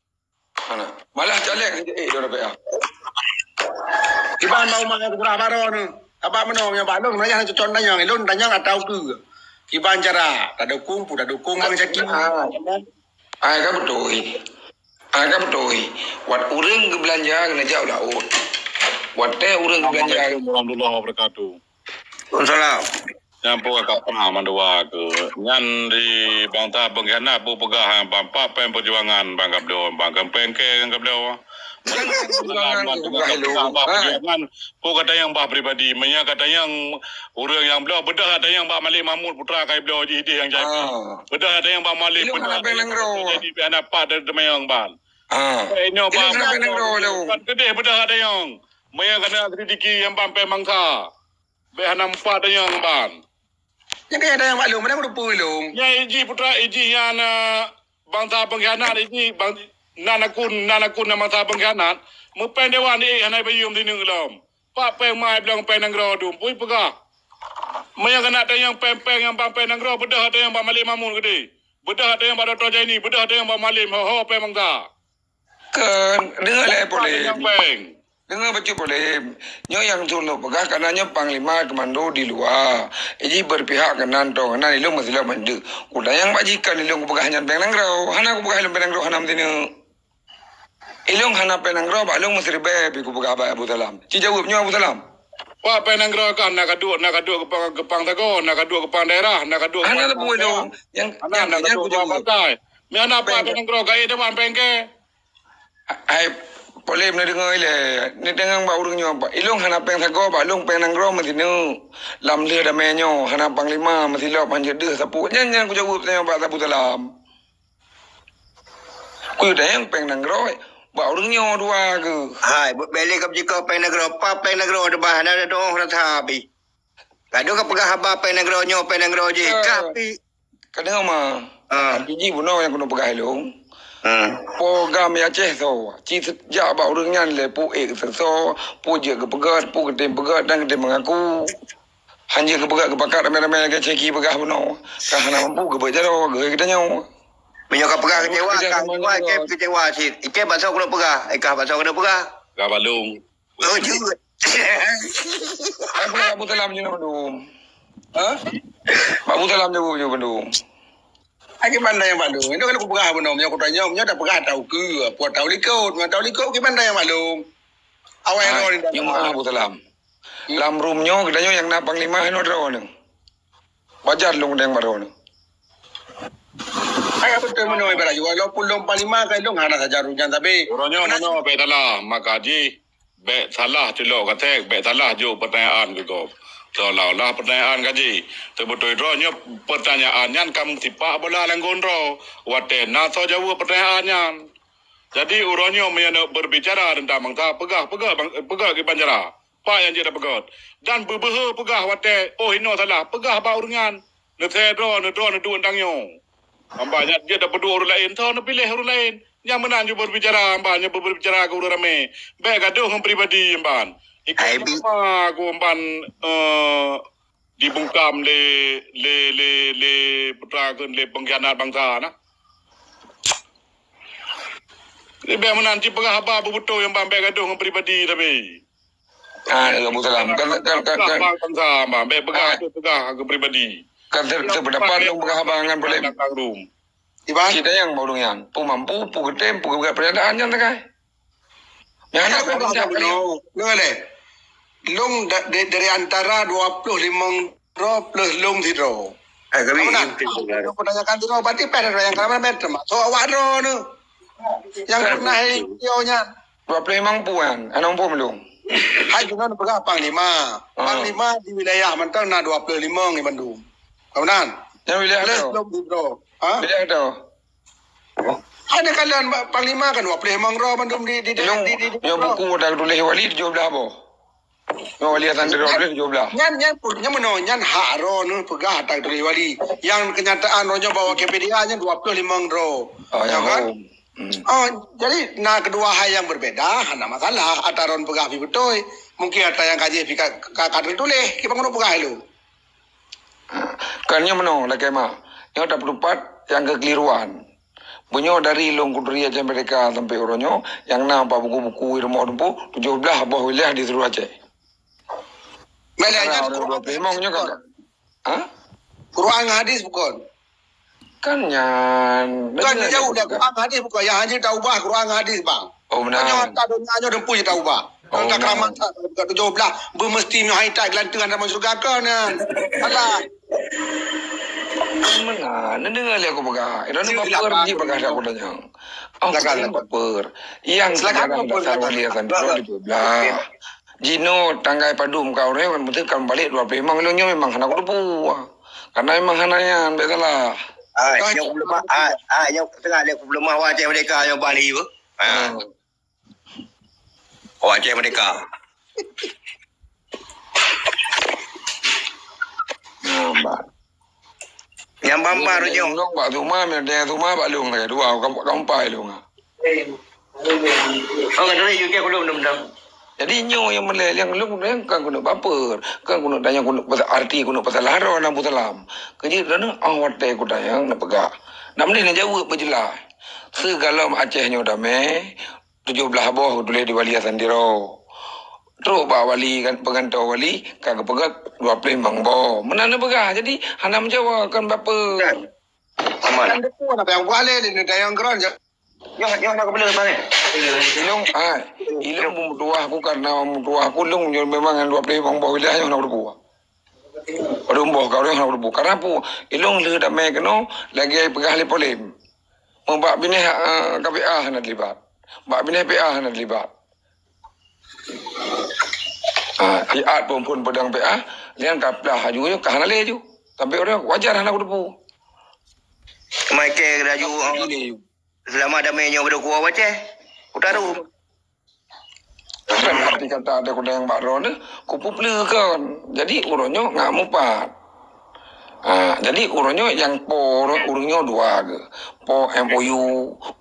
hana. Malah caleg hanjeuet ék droe dapet ah. Kiban bak umat nyang keubra baroe nyoe. Abak meunoe nyang bak lôn, meunajah na cocok tanyong, lôn tanyong atau keu. Kiban cara, tadukung pu, tadukung Bang Syaki. Ah. Ai ka beutôi. Ai ka beutôi. Wat ureueng geubeulanja keuneuk jak u laôt. Watèe ureueng geubeulanja. Assalamualaikum warahmatullahi wabarakatuh. Waalaikumsalam. Nyan peue ka paham mandua keu. Nyan di bangsa pengkhianat peue peugah, bang pat péng perjuangan bang gabloe, bang keumpeng keu gabloe. Perjuangan, bah pribadi. Meunyoe ka tanyong ureueng nyang bloe, beudôh ka tanyong bak Malik Mahmud putra kai bloe jih deh nyang jadi. Ah. Beudôh ka tanyong bak Malik putra. Jadi pih hana pat teumanyong ban. Ah. Nyoe bak keudeh beudôh ka tanyong. Meunyoe ka na sedikit nyang ban péng mangsa. Bèk hana meupat tanyong ban. Nyan keuh nyang tanyong bak lôn, meunan meuteupeue lôn. Nyan iji putra, iji nyan, eh, bansa pengkhianat, iji bang-, nan akun, nan akun nan bansa pengkhianat. Meupéng dewan di hana bayeue meusineuk lom. Pak péng mai bilang péng nanggroe dum, pui peugah. Meunyoe keuneuk tanyong péng-péng nyang bang péng nanggroe, beudôh tanyong bak Malem Mahmud keudeh. Beudôh tanyong bak Dokto Jaini, beudôh tanyong bak Malem, ho-ho péng bansa. Kön, deungoe lé Polem. Deungoe bacut Polem. Nyoe nyang ulôn peugah, karena nyoe panglima komando di luwa. Iji berpihak keunan, toh keunan, ilôn meusilap mandum. Kutanyong bak jih, kön ilôn kupeugah nyan péng nanggroe. Hana kupeugah ilôn péng nanggroe hana meusineuk. Ilôn hana péng nanggroe, bak lôn meusiribèe pih kupeugah bak Abu Salam. Ci jaweueb nyoe Abu Salam. Wah, péng nanggroe kan na kaduek, na kaduek geupang, geupang sagoe, na kaduek geupang daerah, na kaduek hana geupang lôn. Nyang, hana, nyang, na nyang kaduek kupeugah geupang partai. Meuhana péng nanggroe, ka ék dewan péng kèe. Hai, Polem neudeungoe ilèe. Neudeungoe bak ureueng nyoe, Pak. Ilôn hana péng sagoe, bak lôn péng nanggroe meusineuk. Lam lheueh damé nyoe, hana panglima, meusilop, hanjeuet deuh sapeue. Nyan, nyan kujaweueb tanyoe bak Abu Salam. Kujaweueb tanyoe péng nanggroe, bak ureueng nyoe dua geuh. Hai, bèk lé kajikeu péng nanggroe, pat péng nanggroe teuh bah, hana teudoh rasa bih. Kadang kapeugah haba péng nanggroe nyoe, péng nanggroe jih. Eh. Kah pi Ka deungoe ma. Ah. Tapi jih bunoe nyang keuneuk peugah ilôn. Hmm. Po GAM Aceh soe, ci jak bak ureueng nyan lé, peue ék seusoe, peue jeuet geupeugöt, peue geutem peugöt dan geutem meungaku. Hanjeuet geupeugöt geupakat ramé-ramé lagèe ceki peugah bunoe. Ka hana mampu geubeuet jaroe, geuhôi geutanyoe. Meunyoe kapeugah keucewa, ka keucewa, ikèe keucewa cit. Ikèe bansa keuneuk peugah, eh, kah bansa keuneuk peugah. Ka balong. Oh, jeuet. Aku nak Abu Salam je nak bandum. Ha? Abu Salam je, je bandum. Lagi pandai yang bandum. Itu kan aku peugah bandum. Yang aku tanya, nyoe dah peugah tahu ke? Apa tahu likot? Nyoe tahu likot, lagi pandai yang bandum. Awai roh ni dah. Nyoe Abu Salam. Hmm. Lam room nyoe, kita nyoe yang na panglima, nyoe droe ni. Wajar lôn deng baroe nyoe. Hai, beutôi meunoe ibarat jih, walaupun lôn panglima, kan lôn hana sajan rujan, tapi uroe nyoe meunoe bèk salah, maka jih bèk salah culok gasek, bèk salah jok peutanyaan keu gob. Seolah-olah peutanyaan ka jih. Teubeutôi droe nyoe peutanyaan nyan ka meusipak bola lam gon droe. Watèe na soe jaweueb peutanyaan nyan. Jadi, uroe nyoe meunyoe neuk berbicara teuntang bansa, peugah, peugah bang-, peugah kiban cara. Pat nyang jeuet tapeugöt. Dan beubeuhe peugah watèe, oh, inoe salah, peugah bak ureueng nyan. Neusé droe, neudroe, neuduek nang nyoe. Amba nyan jeuet tapeuduek ureueng laén, soe neupiléh ureueng laén. Nyang meunan jeuet berbicara, amba nyoe berbicara keu ureueng ramé. Bèk gadoh ngon pribadi, emban. Ikôt sama ku emban, eh, dibungkam lé, lé, lé, lé putra kheun lé pengkhianat bansa na. Jadi, bèk meunan cit peugah haba beubeutôi, emban, bèk gadoh ngon pribadi tapi. Ah, Abu Salam. Kan, kan, kan, kan. Bang bansa, bang. Bèk peugah, ah, tu peugah keu pribadi. Kan se-, sependapat lôn peugah haba ngon Polem. Iban? Cit tanyong bak ureueng nyan. Peue mampu, peue geutem, peue geupeugah pernyataan nyan sagai. Nyan hana peugah bunoe. Deungoe lé. Lôn da-, da-, dari antara dua ploh limong droe plus lôn sidroe. Eh, kami. Kamu nak? Lôn pertanyakan sidroe, berarti pèh droe nyang ka ramé, termasuk awak droe tu. Nyang pernah nyan. Dua ploh limong puan, hana muphom lôn. Hai, keunoe neupeugah panglima. Ah. Panglima di wilayah mantong na dua ploh limong ngon bandum. Ka meunan? Nyang wilayah tu. Plus lôn sidroe. Ha? Wilayah tu. Hai, neukalon panglima kan dua ploh limong droe bandum di, di, di, di, di, di. Nyoe buku dah tuléh wali tujoh blah boh. Nyoe wali Hasan Tiro tuléh tujoh blah. Nyan, nyan, nyan meunoe, nyan hak droe neuh peugah ata tuléh wali. Nyang kenyataan droe nyoe bak Wikipedia nyan dua ploh limong droe. Oh, ya kan? Hmm. Oh, jadi na keudua hai nyang berbeda, hana masalah. Ata droe peugah pih beutôi. Mungkin ata nyang ka jih pih ka, ka, ka teutuléh, kiban keuneuk peugah ilôn. Kan nyoe meunoe lakèe ma. Nyoe tapeutupat nyang keukeliruan. Meunyoe dari lôn kuturi Aceh Merdeka sampai uroe nyoe, nyang na bak buku-buku di rumoh teumpo, tujoh blah boh wilayah di seluruh Aceh. Meunan nyan Quran nyoe kan. Ha? Quran ngon hadis bukon. Kan nyan. Kan jauh dah Quran ngon hadis bukon. Nyang hana taubah Quran ngon hadis, bang. Oh, meunan. Nyoe ata donya nyoe deungon taubah. Oh, meunan. Ka keramat that, ka tujoh blah, beumeusti nyoe hai that geulanteue hana masuk syeuruga kon nyan. Alah. Meunan, neudeungoe lé aku peugah. Ira ni baper jih peugah dah aku tanya. Oh, silakan, silakan. Baper. Yang silakan, sejarah baper, dasar silakan. Wali Hasan Tiro tujoh blah. Jinoe tanggai padum ka ureueng, meuteuk ka balek dua ploh limong, lôn nyoe memang hana kuteupeue. Karena memang hana nyan, bèk salah. Ai, nyoe kupeuleumoh, ai, ai, nyoe tengah lé kupeuleumoh Aceh Merdeka nyoe bak lhi beuh. Ha. Hmm. Oh, Aceh Merdeka. Nampak. Nyang bamba roh nyoe. Lôn bak Suma, meunyoe Suma bak lôn lagèe dua, ka, ka empat lôn. Oh, ka dari U K belum, belum, belum. Jadi nyoe nyang meulai nyang lôn, nyang kan keuneuk baper, kan keuneuk tanyong, keuneuk pasal arti, keuneuk pasal harô na Abu Salam. Keujeuet droeneuh, oh, watèe kutanyong neupeugah. Nak meunan neujaweueb beujeulaih. Sigohlom Aceh nyoe damé, tujoh blaih boh geutuléh di Wali Hasan Tiro. Trok bak wali kan, peugantoe wali, ka geupeugah dua ploh limong boh. Meunan neupeugah, jadi hana meujawa, kon bapeue. Kan. Aman. Kan beutôi apa yang boleh ni, dah yang keran je. Nyoh, nyoh nak kepala, Bang, eh? Ilong, ah, ilong meutuah aku karena meutuah aku, ilong nyoe memang dua ploh limong boh wilayah nyoh nak berbuah. Padum boh ka ureueng hana kuteupeu. Karena peue? Ilong lheueh damé keunoe lagèe peugah lé Polem. Meubak binéh, eh, K P A hana teulibat. Bak binéh P A hana teulibat. Ha, siat phôn-phôn peudong P A, nyan ka plah aju nyoe ka hana lé aju. Tapi ureueng wajar hana kuteupeu. Michael laju. Hana lé aju. Seulama damé nyoe beudokuwa baceh. Utaru. Kan arti kata ada kudang bak droeneuh, kupeupleue kon. Jadi, uroe nyoe ngat mupat. Ha, jadi, uroe nyoe nyang po ureueng nyoe dua geuh. Po M O U,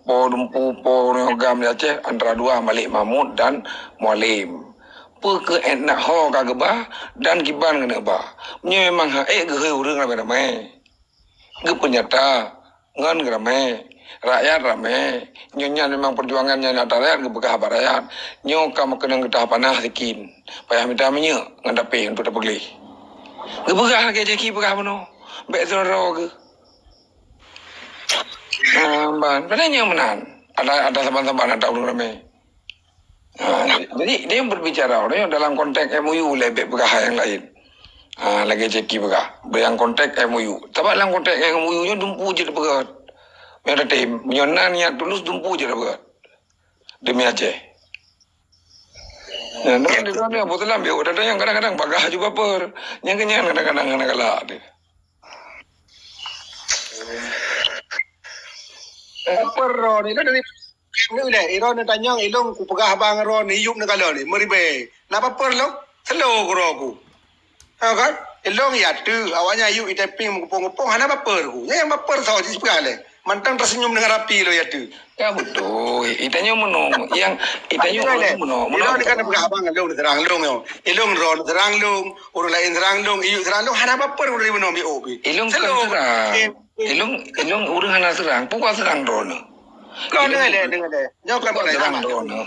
po dumpu, po ureueng GAM di Aceh, antara dua Malik Mahmud dan Mualem. Peu keuh ék nak ho ka geuba dan kiban keuneuk ba. Meunyoe memang han ék geuhôi ureueng ramé-ramé. Geupeunyata ngon geuramé, rakyat ramé. Nyoe nyan memang peujuangan nyan ata rakyat geupeugah bak rakyat. Nyoe ka meukeunong geutah panah sikin, payah mita minyeuk ngon tapé untuk tapeugleh. Geupeugah lagèe Jackie peugah bunoe, bèk sidroe-droe geuh. Ah, ban, padahai nyoe meunan. Ada, ada saban-saban ada ureueng ramé. Ha, jadi, dia berbicara orang dalam konteks M O U, lebih peugah nyang lain. Ha, lagèe Jackie peugah, dalam konteks M O U. Tapi dalam konteks M O U nyoe dumpu jeuet peugah. Meunyoe tem, meunyoe na niat tulus dumpu jeuet peugah. Demi Aceh. Nah, teman di sana Abu Salam, ya, ada yang kadang-kadang bagah juga per. Yang kenyang kadang-kadang hana galak dia. Baper droeneuh dari neu lé, droeneuh tanyong ilong kupeugah bang droeneuh yup neukalon ni, meuribèe. Na baper lom, selo keudroe ku. Ha kan? Ilong ya teu, awaknyan yup itaping meukupông-kupông, hana baper ku. Nyang baper soe cit peugah lé. Mantong terseunyum deungon rapi lom ya teu. Ya beutôi. Itanyong meunoe, yang itanyong meunoe, meunoe. Ilong ni kan peugah bang ilong diserang ilong nyoe. Ilong droeneuh serang ilong, ureueng laén serang ilong, iyup serang ilong, hana baper ureueng meunoe bi oh bi. Ilong kan serang. Ilong, ilong ureueng hana seurang, peue kuserang droeneuh. Kau deungoe lé, deungoe lé. Nyoe kan peue seurang droeneuh.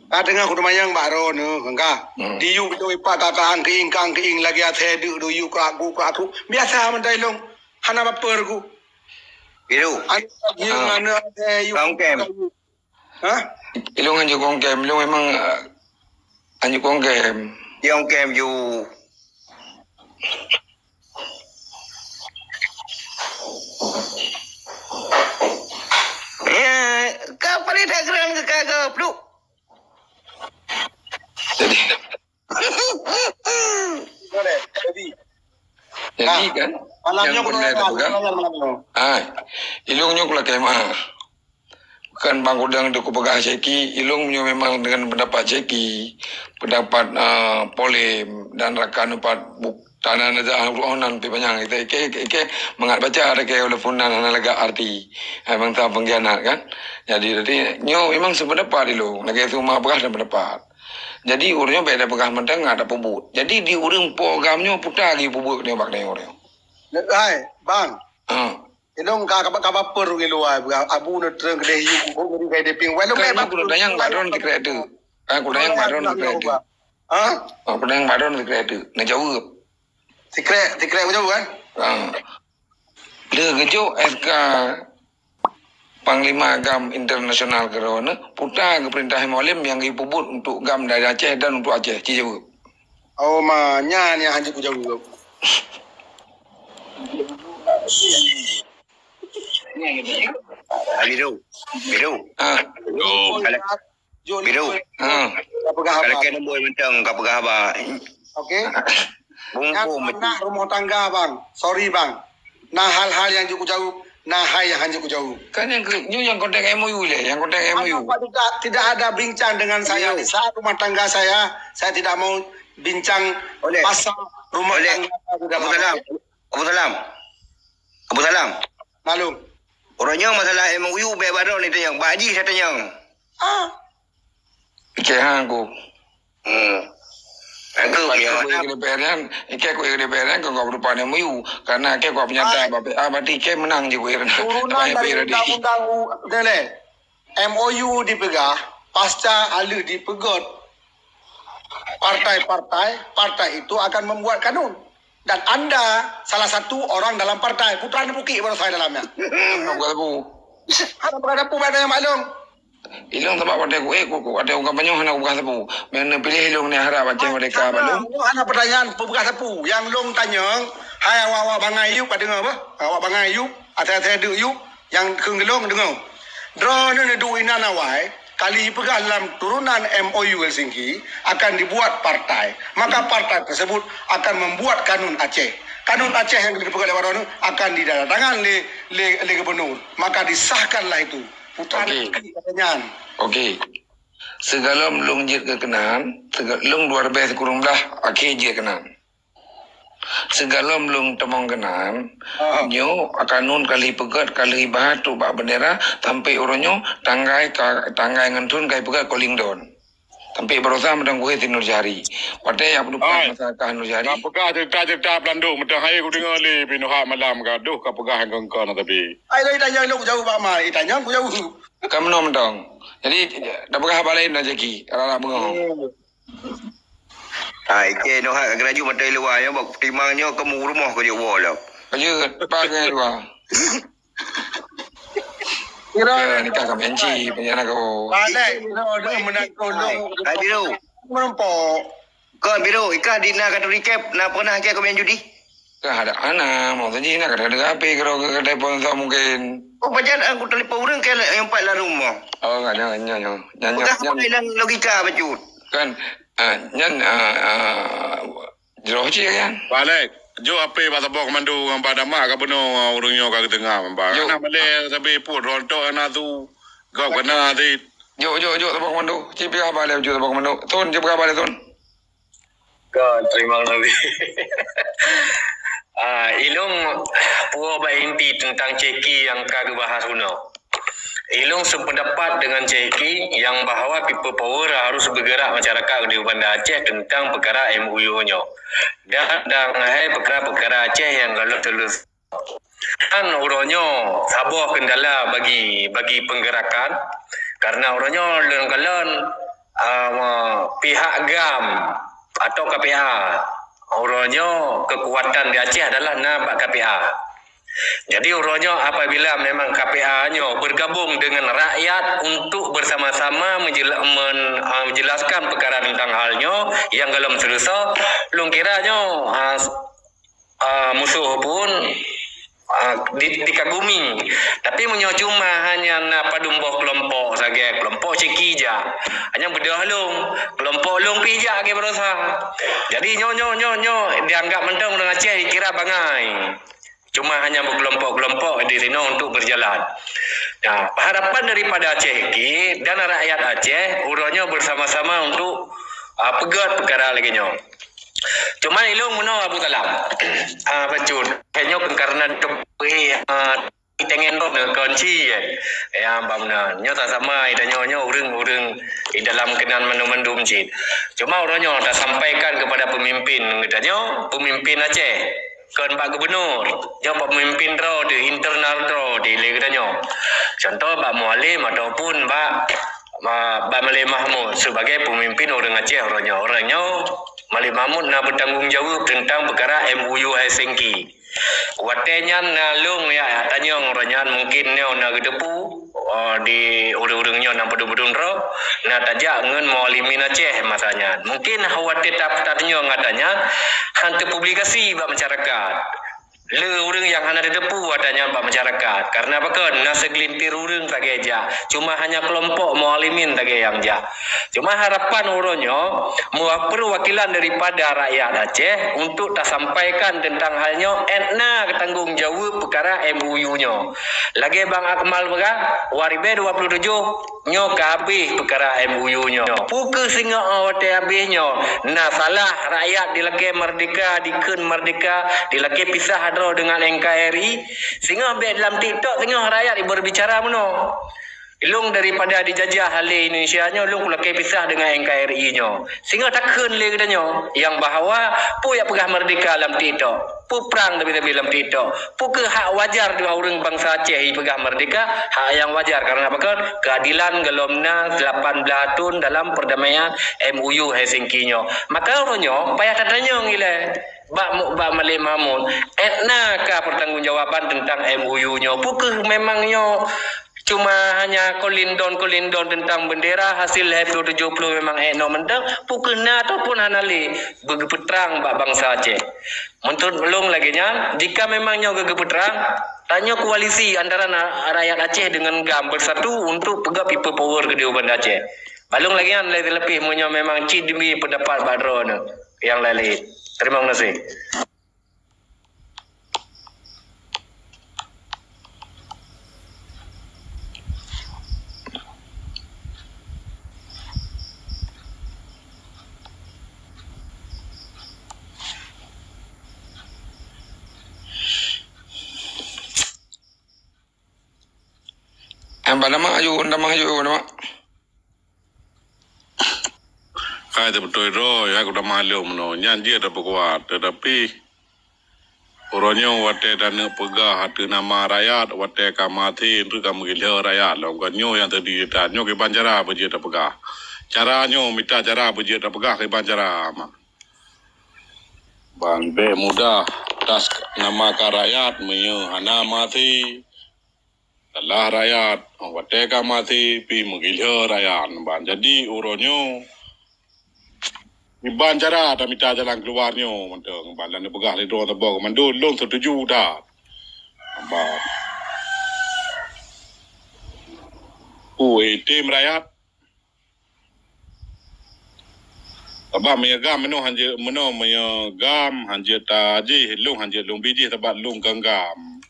Ka deungoe kuteumanyong bak droeneuh, ka. Hmm. Diyup itu ipak ka, ka angkeuing, ka angkeuing lagèe asèe deuk diyup ka aku, ka aku. Biasa mantong ilong, hana baper ku. Biru. Anu lagi, anu asèe yuk. Kau kem. Hah? Ilong hanjeuet kongkem, ilong memang, ah, hanjeuet kongkem. Yong kem ju. Ya, ka paling tak geran ke kagak, Bro? Jadi. Boleh, jadi. Jadi kan, malam nyoe peugah. Ah, ilong nyoe kula kemah. Bukan bang kudang tu kupeugah Syeki, ilong nyoe memang dengan pendapat Syeki, pendapat, ah, Polem dan rakan empat buk tanah nazah nan pi panyang. Kita ike, ike, ike mangat baca ada ke walaupun nan hana lagak arti. Hai bangsa pengkhianat kan. Jadi, jadi nyoe memang sependapat ilong, lagèe seumah peugah dan pendapat. Jadi, ureueng nyoe bèk tapeugah mantong ngat tapeubuet. Jadi, di ureueng po GAM nyoe puta lagi peubuet nyoe bak nyoe ureueng. Hai, bang. Ha. Ilong ka, ka, ka baper di luwa, abu neutrön keudeh yuk, kok ngeri kai deping. Wai lom. Kan bak aku tanyong bak droeneuh sikrek tu. Kan aku tanyong bak droeneuh sikrek tu. Ha? Aku tanyong bak droeneuh sikrek tu. Neujaweueb. Sikrek, sikrek meujaweueb kan? Ha. Le geujok S K Panglima GAM Internasional keu droeneuh, puta geupeurintah Mualem nyang geupeubuet untuk GAM dari Aceh dan untuk Aceh. Ci jaweueb. Oh, ma, nyan nyang hanjeuet kujaweueb. Biru. Biru. Ah. Biru. Kalau Jok Biru. Ha. Ka peugah haba. Kalau kena boy mantong, ka peugah haba. Okey. Bungkung. Nyang anak rumah tangga, bang. Sorry, bang. Nah, hal-hal yang jok kujaweueb, nah, hai yang hanjeuet kujaweueb. Kan yang ke, nyoe yang konteks M O U lé, yang konteks M O U. Apa tidak, tidak ada bincang dengan saya. Di saat rumah tangga saya, saya tidak mau bincang pasal rumah tangga. Abu Salam. Abu Salam. Abu Salam. Maklum. Uroe nyoe masalah M O U bèk bak droe neutanyong, bak jih tatanyong. Ah. Oke, ha, aku. Hmm. Aku punya anak. Ke D P R nyan, ke aku ke D P R nyan, kau berupa M O U. Karena ke aku punya tak, ah, bapak, ah, berarti ke menang je, aku kira. Turunan dari undang-undang U-, deh, leh. M O U dipeugah, pasca aleuh dipeugöt partai-partai, partai itu akan membuat kanun. Dan anda salah satu orang dalam partai. Putra Bukit baru saya dalamnya. Bukan aku. Ada bukan apa, ada yang maklum. Ilong teuma watèe kuék, ku, ku, watèe kukampanye hana kupeugah sapeue. Meunyoe piléh ilong ni harap Aceh merdeka bak lôn. Hana peutanyaan peugah sapeue. Nyang lôn tanyong, hai awak-awak bangai yup, ka deungö bah? Awak bangai yup, asai-asai deuk yup, nyang kheun geulong deungö. Droeneuh neuduek inan awai, ka lheuh peugah lam turunan M O U Helsinki akan dibuat partai. Maka partai tersebut akan membuat kanun Aceh. Kanun Aceh nyang dipeugah lé droeneuh akan ditandatangan lé, lé, lé gubernur. Maka disahkanlah itu. Putra Oke. Negeri kata nyan. Oke. Sigohlom lôn jeuet keu keunan, sigo-, lôn dua ribèe sikureueng blaih akhé jeuet keunan. Sigohlom lôn teumong keunan, ah, nyoe kanun ka lheuh peugöt, ka lheuh bahas trok bak bendera, sampai uroe nyoe tanggai ka, tanggai ngon thon ka lheuh peugöt calendar. Sampai baroesa mantong kuhé si Nur Jahri. Watèe nyang peudeupat Hai. Masyarakat Nur Jahri. Ka peugah cerita-cerita Belanda, meuteumèe hai kudeungö lé Binoha malam ka. Doh ka peugah nyang keu-keu na tapi. Ai, dah itanyong lôn kujaweueb bak ma, itanyong kujaweueb. Ka meunoe mantong. Jadi, dah peugah haba laén dah Jaki, rara beungoh. Hmm. Hai, ke noh hak geuraju mata luwa nyoe, bak timang nyoe kamu rumoh keu jeuet woe lom. Keu jeuet, bak ngai luwa. Kira Eh, nikah kami enci, penyana kau. Balik, kira dah menang tolong. Hai, Biru. Menumpuk. Kon, Biru, ikah di na katu recap, na pernah ke kau main judi? Kah ada anak, mau tadi nak ada ada apa kalau ke telepon tak mungkin. Oh, pajan aku telepon orang ke yang empat lalu mah. Oh, nggak, nggak, nggak, nggak, nggak, Pegang nggak. Apa dalam logika bacut? Kan, ah, nyan, ah, ah, jroh cik kan? Balik. Jo apa bak saboh komando ngon bak damak ka bunoe ureueng nyoe ka geuteunga mamba. Jo. Anak malèe sabe pun rontok anak tu. Gop kena atit. Jo, jo, jo saboh komando. Cik pih haba lé jo saboh komando. Tun, cik pih haba lé Tun. Ka, terima kasih. Ah, ilong puoh bak inti tentang ceki yang ka geubahas bunoe. Ilong sependapat dengan ceki yang bahwa People Power harus bergerak masyarakat di Banda Aceh tentang perkara M O U nyoe. Dan, dan hai perkara-perkara Aceh yang kalau terus Kan uroe nyoe saboh kendala bagi, bagi penggerakan, karena uroe nyoe lôn kalon, ah, pihak GAM atau K P A. Uroe nyoe kekuatan di Aceh adalah na bak K P A. Jadi uroe nyoe apabila memang K P A nyoe bergabung dengan rakyat untuk bersama-sama menjela-, men-, ah, menjelaskan perkara tentang hal nyoe yang galom seuleusoe, lôn kira nyoe, ah, ah, musoh pun, ah, di-, dikagumi. Tapi meunyoe cuma hanya na padum boh kelompok sagai, kelompok ceki jak, hanya beudôh lôn, kelompok lôn pih jak lagèe baroesa. Jadi nyoe, nyoe, nyoe, nyoe dianggap mantong ureueng Aceh dikira bangai. Cuma hanya berkelompok-kelompok di sinoe untuk berjalan. Nah, harapan daripada Aceh Ki dan rakyat Aceh, uroe nyoe bersama-sama untuk, ah, peugöt peukara lagèe nyoe. Cuma ilong meunoe Abu Salam. Ah, bacut. Nyoe keukareunan teupeu, ah, itengen roh ngon kunci, eh. Ya, bak meunan. Nyoe sama-sama ita nyoe, nyoe ureueng-ureueng di dalam keunan mandum-mandum cit. Cuma uroe nyoe tasampaikan kepada pemimpin geutanyoe, pemimpin Aceh. Kon bak gubernur, nyoe pemimpin droe di internal droe di lé geutanyoe. Contoh bak Mualem ataupun bak, bak Malem Mahmud sebagai pemimpin ureueng Aceh uroe nyoe. Uroe nyoe Malem Mahmud na bertanggung jawab tentang perkara M O U Helsinki. Watèe nyan na lôn ya tanyong uroe nyan mungkin nyoe na geuteupeue, oh, di ureueng-ureueng nyoe na padum-padum droe, na tajak ngon Mualimin Aceh masa nyan. Mungkin watèe ta-, tatanyong ata nyan, han teupublikasi bak masyarakat. Le ureueng nyang hana teuteupeue ata nyan bak masyarakat. Karena apa kon? Na seugelintir ureueng sagai jak. Cuma hanya kelompok Mualimin sagai nyang jak. Cuma harapan uroe nyoe, meuwa-, perwakilan daripada rakyat Aceh untuk tasampaikan tentang hal nyoe, et na tanggong jaweueb peukara M O U nyoe. Lagèe Bang Akmal peugah, dua ribèe dua puluh tujoh Nyoe ka habéh peukara M O U nyoe. Peu kheueh singoh watée habéh nyoe, na salah rakyat dilakée merdeka, dikheun merdeka, dilakée pisah droe deungon N K R I. Singoh bék lam TikTok, singoh rakyat berbicara meunoe. Lôn daripada dijajah lé Indonesia nyoe, lôn kulakée pisah deungon N K R I nyoe. Singoh takheun lé geutanyoe nyang bahwa peue jak peugah merdeka lam TikTok, peue prang tapi-tapi lam TikTok. Peu kheueh hak wajar dua ureuëng bansa Aceh jipeugah merdeka, hak nyang wajar karena apa kan? Keadilan golom na lapan belas thon dalam perdamaian M O U Helsinki nyoe. Maka uroe nyoe payah tatanyong ilée bak mu-, bak Malik Mahmud, étna ka pertanggungjawaban tentang M O U nyoe. Peu kheueh memang nyoe cuma hanya kolindon-kolindon tentang bendera hasil F dua tujuh puluh memang ék nyoe mantong, peu kheueh na ataupun hana lé beugeupeutrang bak bansa Aceh. Menurut lôn lagée nyan, jika memang nyoe geupeutrang, tanyoe koalisi antara na-, rakyat Aceh dengan GAM bersatu untuk peugah people power keudeh u Banda Aceh. Bak lôn lagée nyan, lé-, leupih meunyoe memang cit demi pendapat bak droeneuh nyang laén. Terima kasih. Em, ba nama aju, nama aju, nama. Hai, teubeutôi droe, hai, kuda malom meunoe. Nyan jeuet tapeukuat, tetapi uroe nyoe watée taneuk peugah ateueh nama rakyat, watée ka maté, enteuk ka meugihlheu rakyat lom. Kon nyoe nyang teujadi that. Nyoe kiban cara beujeuet tapeugah. Cara nyoe mita cara beujeuet tapeugah kiban cara, ma. Ban bék mudah tas nama ka rakyat meunyoe hana maté. Salah rakyat, watée ka maté pih meugihlheu rakyat. Ban jadi uroe nyoe, kiban cara tamita jalan keuluwa nyoe mantong. Ban lôn peugah lé droe saboh keumandan, lôn setuju that. Ban. Ui, tem rakyat. Sabab meunyoe GAM meunoe hanjeuet, meunoe meunyoe GAM hanjeuet tajih, lôn hanjeuet lôn bijih sabab lôn kon GAM.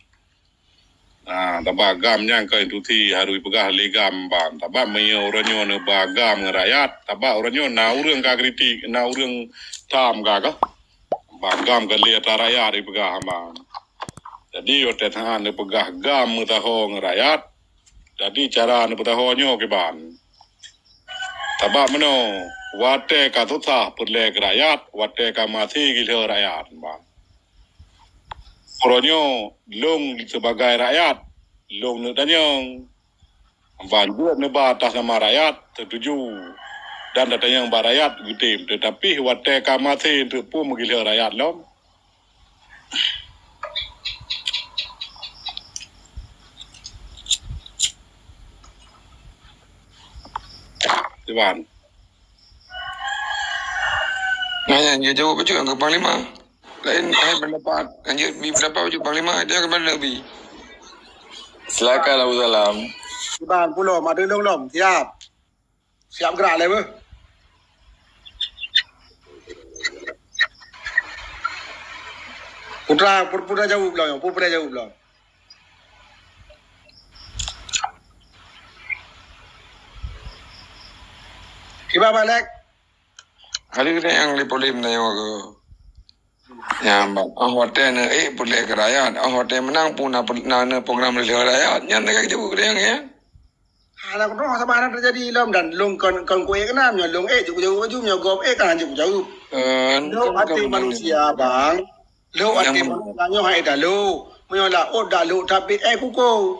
Nah, sabab GAM nyan kon institusi harus peugah lé GAM ban. Sabab meunyoe uroe nyoe neuba GAM ngon rakyat, sabab uroe nyoe na ureuëng ka kritik, na ureuëng tham ka kah. Ban GAM kon lé atra rakyat jipeugah ban. Jadi watée that neupeugah GAM meusaho ngon rakyat, jadi cara neupeusaho nyoe kiban. Sabab meunoe, watée ka susah peureulée keu rakyat, watée ka maté gihlheu rakyat. Ban. Uroe nyoe, lôn sibagai rakyat, lôn neutanyong. Ban jeuet neuba atas nama rakyat, setuju. Dan tatanyong bak rakyat, geutem. Tetapi watée ka maté, enteuk peue meugihlheu rakyat lom. Tuan. Nah, nyang jaweueb bacut nyang keu panglima. Laén hai pendapat. Lanjut bi pendapat bacut panglima, dia keupada Nabi. Silakan Abu Salam. Iban pulo, mak dulung lom. Siap. Siap gerak lé beuh. Putra, pu-, putra jaweueb lom, pu-, putra jaweueb lom. Kiban Malek. Hari ni nyang lipolem na nyoe ke. Nyang ba-, oh watée neuék peureulée keu rakyat, oh watée meunang pun na, na, na program lé rakyat. Nyan lagée jaweueb lé nyang ya. Hana keudroe sama hana teujadi lom dan lôn kon, kon kuék keunan, nyoe lôn ék jeuet kujaweueb baju, nyoe gob ék kan jeuet kujaweueb. Eh, lôn até manusia, bang. Lôn até manusia nyoe hai dah lôn. Meunyoe laôt dak lôn tapi ék kuko.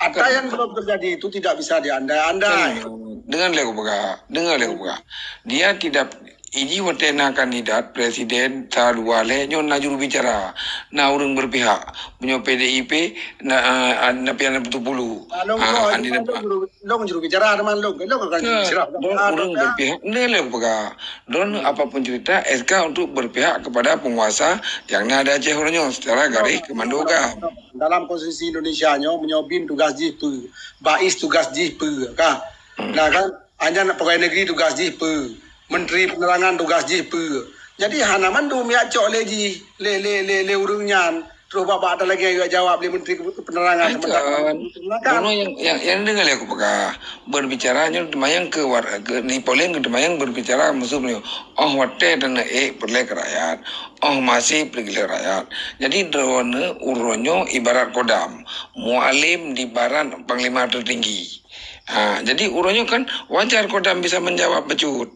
Ata yang belum terjadi itu tidak bisa diandai-andai. Dengan lé kupeugah, dengan lé kupeugah. Dia tidak Iji watée na kandidat presiden sa dua lhée nyoe na juru bicara, na ureuëng berpihak. Meunyoe P D I P na, na pian tujuh puluh. Ah, lôn, ah, lôn, andi lôn, lôn juru, lôn juru bicara teman lôn, lôn kan juru bicara. Lôn ureuëng berpihak, ni lé peugah. Lôn apapun cerita S K untuk berpihak kepada penguasa yang na di Aceh uroe nyoe secara garis kemando GAM. Dalam konstitusi Indonesia nyoe meunyoe bin tugas jih peue, bais tugas jih peue, ka. Nah kan, Anyan pegawai negeri tugas jih peue, menteri penerangan tugas jih peue. Jadi hana mandum jak cok lé jih, lé, lé, lé, lé ureuëng nyan. Terus bak-bak ata lagèe jawab lé Menteri Penerangan. Hai sementara kan. Bunoe nyang, nyang, nyang deungoe lé aku peugah. Berbicara nyoe teumayang keu war-, keu di poleng keu teumayang berbicara musuh nyoe. Oh watèe dan ék peureulèe keu rakyat. Oh masih peureulèe keu rakyat. Jadi droeneuh uroe nyoe ibarat kodam. Mualem di barat panglima tertinggi. Ha, jadi uroe nyoe kan wajar kodam bisa menjawab bacut.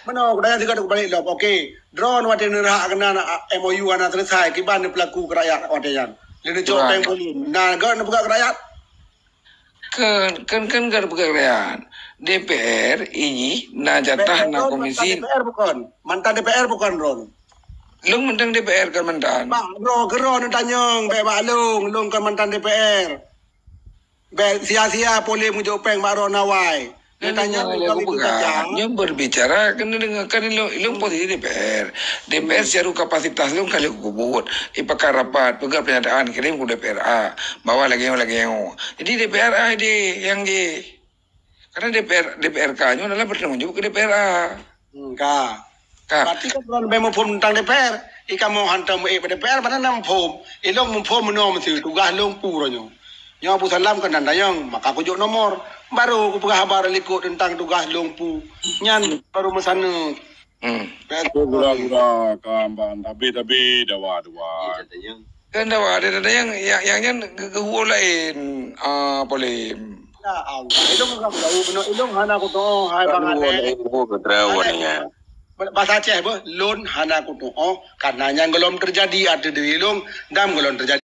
Meunoe, kudaya sigoe teuk balik lom. Oke, droeneuh watèe neurhak keunan M O U hana selesai, kiban neupeulaku keu rakyat watèe nyan. Lé neucok péng polisi. Nah, goe neupeugah keu rakyat. Kan, kan, kan goe neupeugah keu rakyat. D P R ini na jatah, na komisi. D P R bukon. Mantan D P R bukon droeneuh. Lôn mantan D P R kan mantan. Bak droe keu droeneuh tanyong, bèk bak lôn, lôn kan mantan D P R. Bèk sia-sia polem meujok péng bak droeneuh awai. Nyoe tanyong lé aku peugah, nyoe berbicara keuneuk deungoe kan ilôn, ilôn posisi D P R. D P R secara kapasitas lôn ka lheueh kubuet. Ipakat rapat, peugah pernyataan, kirim keu D P R A. Bahwa lagèe nyoe, lagèe nyoe. Jadi D P R A deh nyang jih. Karena D P R, D P R K nyoe adalah bertanggung jawab keu D P R A. Hmm, ka. Ka. Berarti kan droeneuh leubeh muphom teuntang D P R. I kamoe hantom ék bak D P R, mana na muphom. Ilôn muphom meunoe meusti tugaih lôn peue uroe nyoe. Nyoe Abu Salam kan tanyong, maka kujok nomor. Baru kupeugah haba likot teuntang tugaih lôn peue. Nyan baru meusaneuk. Hmm. Betul. Gura-gura kan ban tabi-tabi dawa-dawa. Kan dawa ada, ada yang, yang, yang nyan ge-, geuhue laén, ah, polem. Ya Allah, ilôn ka geuhue, ilôn hana kutu'oh, hai Bang Alex. Kan geuhue laén, geuhue keudroe nyan. Bahasa Aceh beuh, lôn hana kutu'oh, karena nyan gohlom teujadi ateueh diri lôn, dan gohlom teujadi.